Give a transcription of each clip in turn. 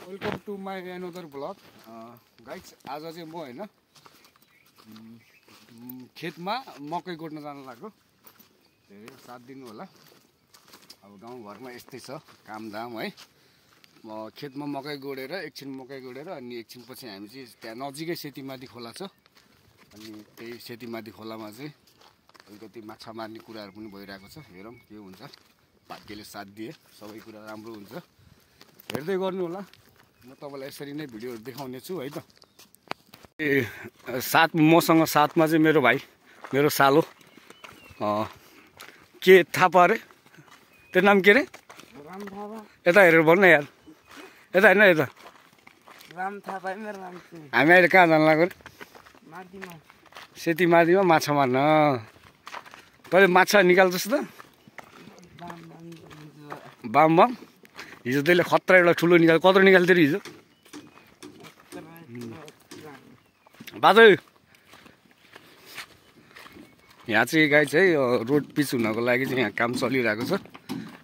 Welcome to my another blog guys आज चाहिँ म होइन खेतमा मकै गोड्न जान लाग्यो धेरै साथ दिनु होला। अब गाउँघरमा यस्तै छ कामदाम है। म खेतमा मकै गोडेर एकछिन मकै गोडेर अनि एकछिनपछि हामी चाहिँ त्यहाँ नजिकै सेतीमाथि खोला छ अनि त्यही सेतीमाथि खोलामा चाहिँ अलिकति माछा मार्ने कुराहरू पनि भइरहेको छ। हेरौँ के हुन्छ। भाग्यले साथ दिए सबै कुरा राम्रो हुन्छ। हेर्दै गर्नु होला। म तपाईँलाई यसरी नै भिडियोहरू देखाउने छु है त। मसँग साथमा चाहिँ मेरो भाइ मेरो सालो के थापा अरे त्यो नाम के अरे यता हेरेर भन्नु यार यता होइन यता हामी अहिले कहाँ जानु लाग्यो सेती माथिमा माछा मार्न। तैँले माछा निकाल्छस् त बाम बाम हिजो त्यसले खतरा एउटा ठुलो कत्रो निकाल्थ्यो हिजो बाजे। यहाँ चाहिँ गाई चाहिँ रोड पिच हुनको लागि चाहिँ यहाँ काम चलिरहेको छ।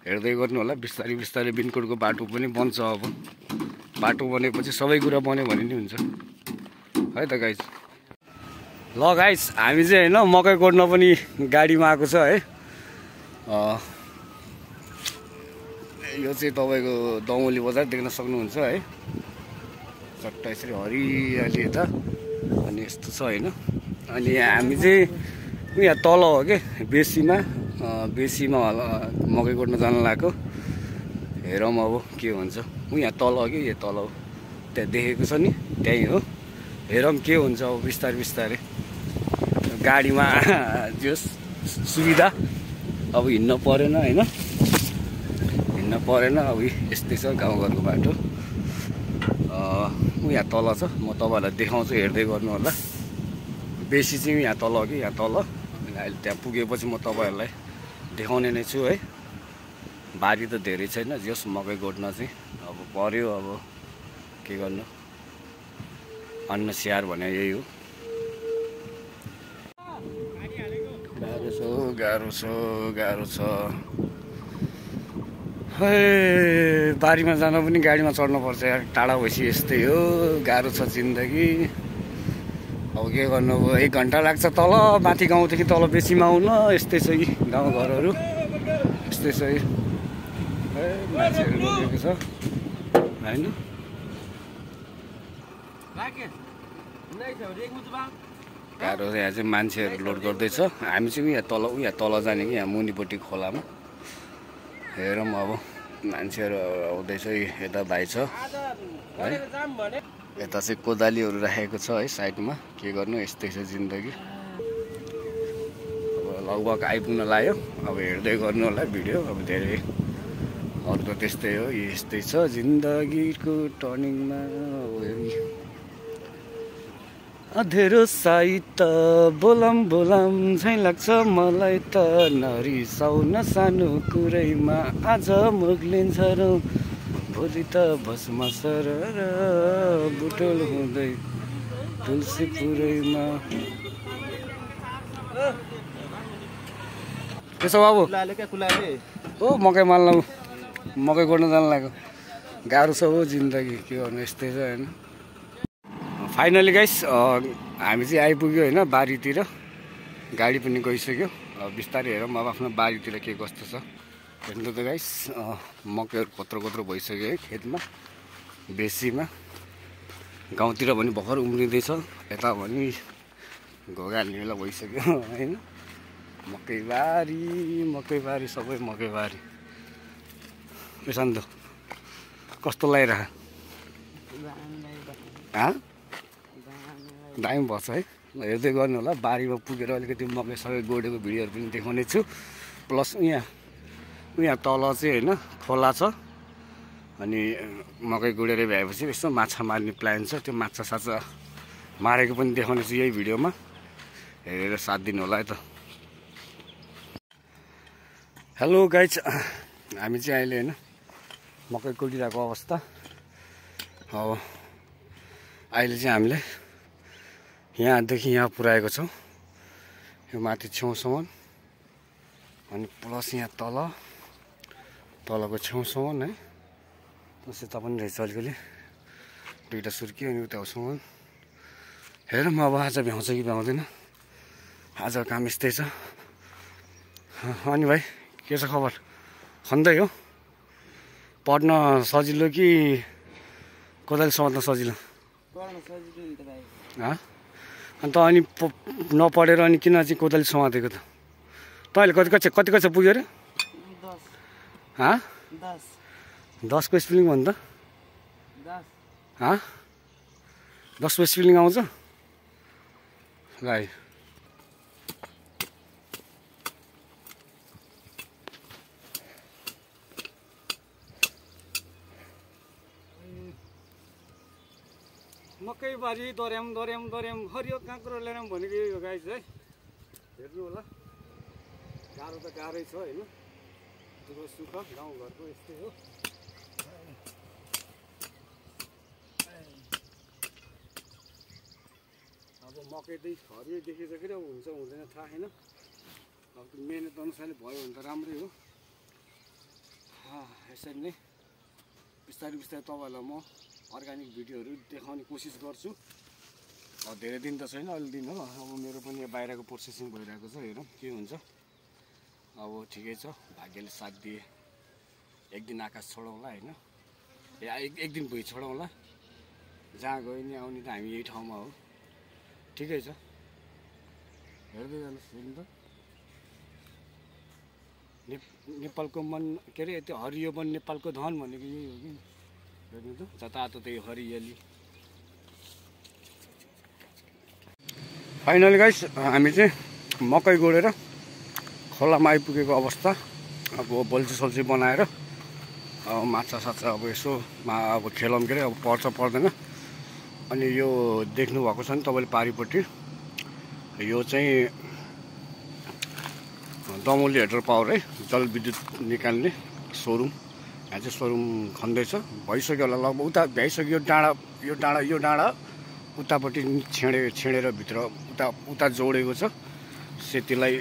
हेर्दै गर्नु होला। बिस्तारै बिस्तारै बिनकोटको बाटो पनि बन्छ। अब बाटो बनेपछि सबै कुरा बन्यो भने नि हुन्छ है त गाइस। ल गाइस हामी चाहिँ होइन मकै गोड्न पनि गाडीमा आएको छ है। यो चाहिँ तपाईँको दमौली बजार देख्न सक्नुहुन्छ है। चट्टा यसरी हरियाली यता अनि यस्तो छ होइन। अनि हामी चाहिँ यहाँ तल हो कि बेसीमा मकै गोड्न जान लाग्यो। हेरौँ अब के हुन्छ। यहाँ तल हो कि यो तल हो त्यहाँ देखेको छ नि त्यहीँ हो। हेरौँ के हुन्छ अब बिस्तारै बिस्तारै गाडीमा जो सुविधा अब हिँड्न परेन होइन हिँड्न परेन। अब यस्तै छ गाउँघरको बाटो। यहाँ तल छ म तपाईँहरूलाई देखाउँछु हेर्दै गर्नु होला। बेसी चाहिँ यहाँ तल हो कि यहाँ तल अहिले त्यहाँ पुगेपछि म तपाईँहरूलाई देखाउने नै छु है। बारी त धेरै छैन जस मकै गोड्न चाहिँ अब पर्यो। अब के गर्नु अन्न स्याहार भने यही हो। गाह्रो छ है। बारीमा जान पनि गाडीमा चढ्नुपर्छ यार। टाढा भएपछि यस्तै हो गाह्रो छ जिन्दगी। अब के गर्नु अब 1 घन्टा लाग्छ तल माथि गाउँदेखि तल बेसीमा आउन। यस्तै छ कि गाउँघरहरू यस्तै छ है। मान्छेहरू रोकेको छ होइन। गाह्रो यहाँ चाहिँ मान्छेहरू लोड गर्दैछ। हामी चाहिँ यहाँ तल जाने कि यहाँ मुनिपट्टि खोलामा। हेरौँ अब मान्छेहरू आउँदैछ। यता भाइ छ है। यता चाहिँ कोदालीहरू राखेको छ है साइडमा। के गर्नु यस्तै छ जिन्दगी। अब लगभग आइपुग्न लाग्यो। अब हेर्दै गर्नु होला भिडियो। अब धेरै अरू त त्यस्तै हो यस्तै छ जिन्दगीको टर्निङमा। अँधेरो साइत बोलाम झैँ लाग्छ मलाई त नरिसाउन सानो कुरैमा आज मुग्लिन्छ र भोलि त भस्म सर बुटोल हुँदै तुलसी पुरैमा। त्यसो बाबु हो मकै माल्न मकै गोड्न जानु लाग्यो। गाह्रो छ हो जिन्दगी के गर्नु यस्तै छ होइन। फाइनली गाइस हामी चाहिँ आइपुग्यो होइन बारीतिर। गाडी पनि गइसक्यो। बिस्तारै हेरौँ अब आफ्नो बारीतिर के कस्तो छ। हेर्नु त गाइस मकैहरू कत्रो भइसक्यो है खेतमा बेसीमा। गाउँतिर पनि भर्खर उम्रिँदैछ। यता पनि घोगाल्ने बेला भइसक्यो होइन। मकैबारी सबै मकैबारी। प्रशान्त कस्तो लागिरह दामी भएछ है। हेर्दै गर्नु होला। बारीमा पुगेर अलिकति मकै सबै गोडेको भिडियोहरू पनि देखाउने छु। प्लस यहाँ तल चाहिँ होइन खोला छ। अनि मकै गोडेर भ्याएपछि यसो माछा मार्ने प्लान छ। त्यो माछा साछा मारेको पनि देखाउने छु यही भिडियोमा। हेरेर साथ दिनु होला है त। हेलो गाइज हामी चाहिँ अहिले होइन मकै गोडिरहेको अवस्था। अब अहिले चाहिँ हामीले यहाँदेखि यहाँ पुऱ्याएको छौँ। यो माथि छेउसम्म अनि प्लस यहाँ तलको छेउसम्म है। सेता पनि रहेछ अलिकति दुईटा सुर्की अनि उता सामान हेरौँ अब आज भ्याउँछ कि भ्याउँदैन। आज काम यस्तै छ। अनि भाइ के छ खबर? खन्दै हो? पढ्न सजिलो कि कोदाली समात्न सजिलो? अन्त अनि नपढेर अनि किन चाहिँ कोदाली समातेको त? तैँले कति कक्षा पुग्यो अरे? 10 को स्पेलिङ भन् त? 10 को स्पेलिङ आउँछ? ल मकैबारी दर्याम हरियो काँक्रो लिएर भनेको यो गाई चाहिँ हेर्नु होला। गाह्रो त गाह्रै छ होइन, दुःख सुख गाउँघरको यस्तै हो। अब मकै चाहिँ हरियो देखिसक्यो, अब हुन्छ हुँदैन थाहा छैन। अब त्यो मेहनत अनुसारले भयो भने त राम्रै हो। यसरी नै बिस्तारै तपाईँहरूलाई म अर्ग्यानिक भिडियोहरू देखाउने कोसिस गर्छु। अब धेरै दिन त छैन, अलि दिन हो। अब मेरो पनि बाहिरको प्रोसेसिङ भइरहेको छ, हेरौँ के हुन्छ। अब ठिकै छ, भाग्यले साथ दिए एक दिन आकाश छोडौँला होइन, एक दिन भुइँ छोडौँला। जहाँ गयो नि आउने त हामी यही ठाउँमा हो, ठिकै छ। हेर्दै जानुहोस् हेर्नु त। नेपालको मन के अरे त्यो हरियो वन नेपालको धन भनेको यही हो कि। हेर्नु त जताततै हरियाली। फाइनली गाइस हामी चाहिँ मकै गोडेर खोलामा आइपुगेको अवस्था। अब बल्छी सल्छी बनाएर अब माछा साछा अब यसो अब खेलौँ के अरे, अब पर्छ पर्दैन। अनि यो देख्नुभएको छ नि तपाईँले पारिपट्टि, यो चाहिँ दमौली हाइड्रो पावर है, जलविद्युत निकाल्ने सोरुम। यहाँ चाहिँ सोरुम खन्दैछ, भइसक्यो होला लगभग। उता भ्याइसक्यो यो डाँडा उतापट्टि छेडेर भित्र उता जोडेको छ। सेतीलाई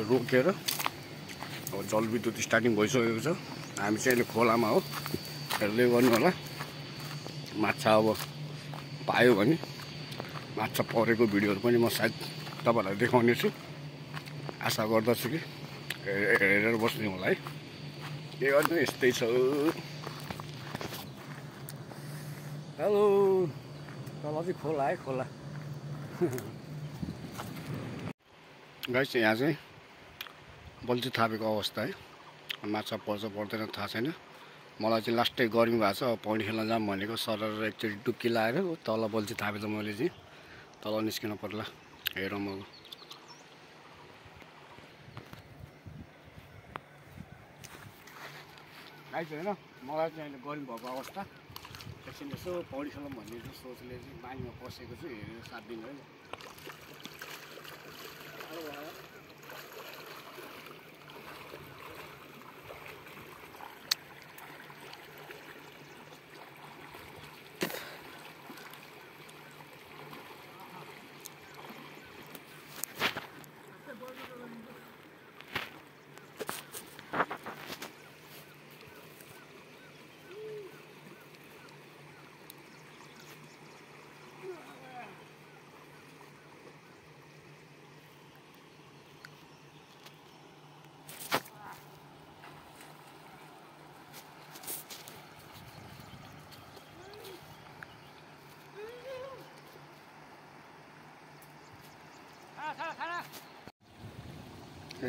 रोकेर अब जलविद्युत स्टार्टिङ भइसकेको छ। हामी चाहिँ अहिले खोलामा हो, हेर्दै गर्नु होला। माछा अब पायो भने माछा परेको भिडियोहरू पनि म सायद तपाईँहरूलाई देखाउने छु, आशा गर्दछु कि हेरेर बस्ने होला है। के गर्नु यस्तै छ। हेलो, तल चाहिँ खोला है, खोला। गाइस यहाँ चाहिँ बल्छी थापेको अवस्था है। माछा पर्छ पर्दैन थाहा छैन। मलाई चाहिँ लास्टै गर्मी भएको छ, अब पौडी खेल्न जाऊँ भनेको। सरर एकचोटि डुब्की लाएर तल बल्छी थापेछ मैले चाहिँ, तल निस्किनु पर्ला। हेरौँ अब। गाइस होइन, मलाई चाहिँ अहिले गर्मी भएको अवस्था। एकछिन यसो पौडी खेलौँ भन्ने चाहिँ सोचले चाहिँ पानीमा पसेको छु। हेरेर 7 दिन है।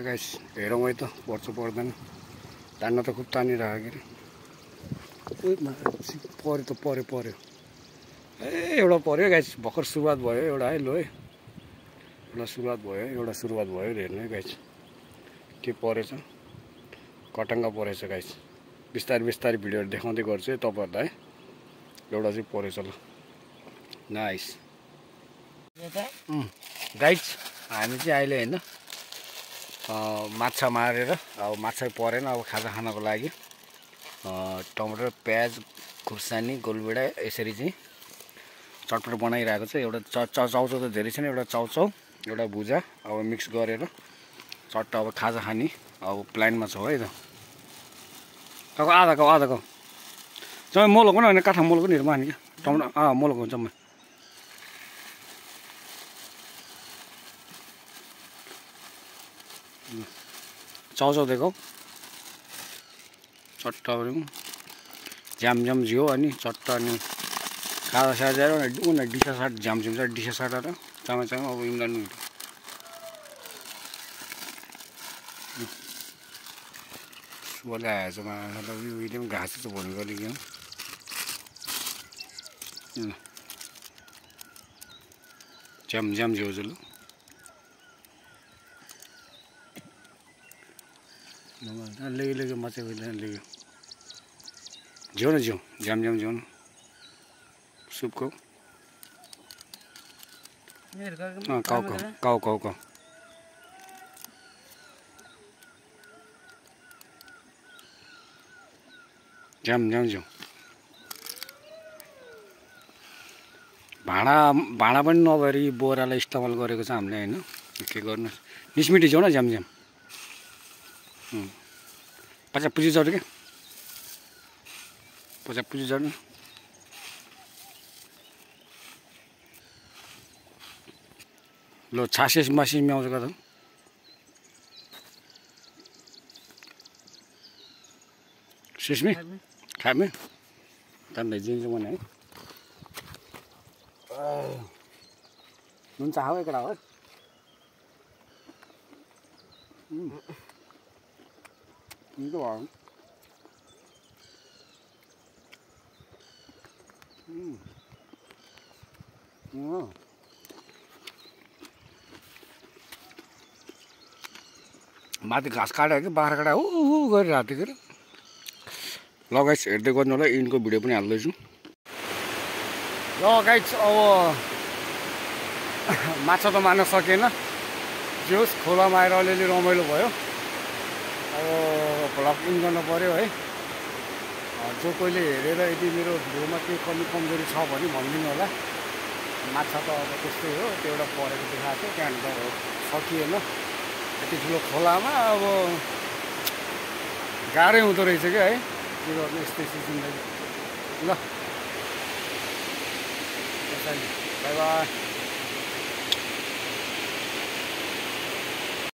गाइस हेरौँ है त, पर्छ पर्दैन। तान्न त खुब तानिरहेको के अरे। पऱ्यो ए, एउटा पऱ्यो गाइस। भर्खर सुरुवात भयो एउटा है। लो है, एउटा सुरुवात भयो हेर्नु है गाइस। के परेछ, कटङ्गा परेछ गाइस। बिस्तारै भिडियोहरू देखाउँदै गर्छु है तपाईँहरूलाई है। एउटा चाहिँ परेछ ल, नाइस। गाइस हामी चाहिँ अहिले होइन माछा मारेर, अब माछा परेन, अब खाजा खानको लागि टमाटर प्याज खुर्सानी गोलभेडा यसरी चाहिँ चटपट बनाइरहेको छ। एउटा चाउचाउ त धेरै छैन, एउटा चाउचाउ एउटा भुजा अब मिक्स गरेर चट्ट अब खाजा खाने अब प्लानमा छ है त। आधा खाऊ चाहिँ मोलो पनि होइन, काठा मोलो पनि हेर्नु नि क्या। टमाटर मुलक हुन्छ म चाउचाउ दिएको चट्ट झ्यामझ्याम झियो अनि चट्ट अनि खाजा साजा उनीहरू डिसा साट झ्यामझ्याम छ डिसा साटेर चामा चामा अब इन्डियन सुवाले आएछ उहिले पनि घाँस त भन्नु गरेको झ्यामझ्याम झियो जुल लेगे मचा लेग्यो झिउ न झिउ झ्यामझ्याम झिउ न सुपको काउ काउ काउ काउ झ्यामझ्याम झिउ भाँडा पनि नभएर यी बोरालाई इस्तेमाल गरेको छ हामीले होइन के गर्नु निस्मिटी जाउँ न झ्यामझ्याम पचा पुजी चढ्यो क्या पचा पुजी चढ्नु लो छासेस मासी म्याउँछ कता सुस्मी खामे तपाईँ जिन्छु भने है नुन चाहो एकटा हो 이거 봐. माथि घाँस काट्यो कि बाख्रा काटा ऊ गरेर रातिखेर ल गाइस हेर्दै गर्नु होला इनको भिडियो पनि हाल्दैछु ल गाइस अब माछा त मार्न सकेन जोस् खोलामा आएर अलिअलि रमाइलो भयो अब भ्लग इन गर्नु पऱ्यो है जो कोहीले हेरेर यदि मेरो भिडियोमा केही कमी कमजोरी छ भने भनिदिनु होला माछा त अब त्यस्तै हो त्यो एउटा परेको देखाएको थियो त्यहाँनिर सकिएन यति ठुलो खोलामा अब गाह्रै हुँदो रहेछ क्या है के गर्नु यस्तै जिन्दगी ल बाई बाई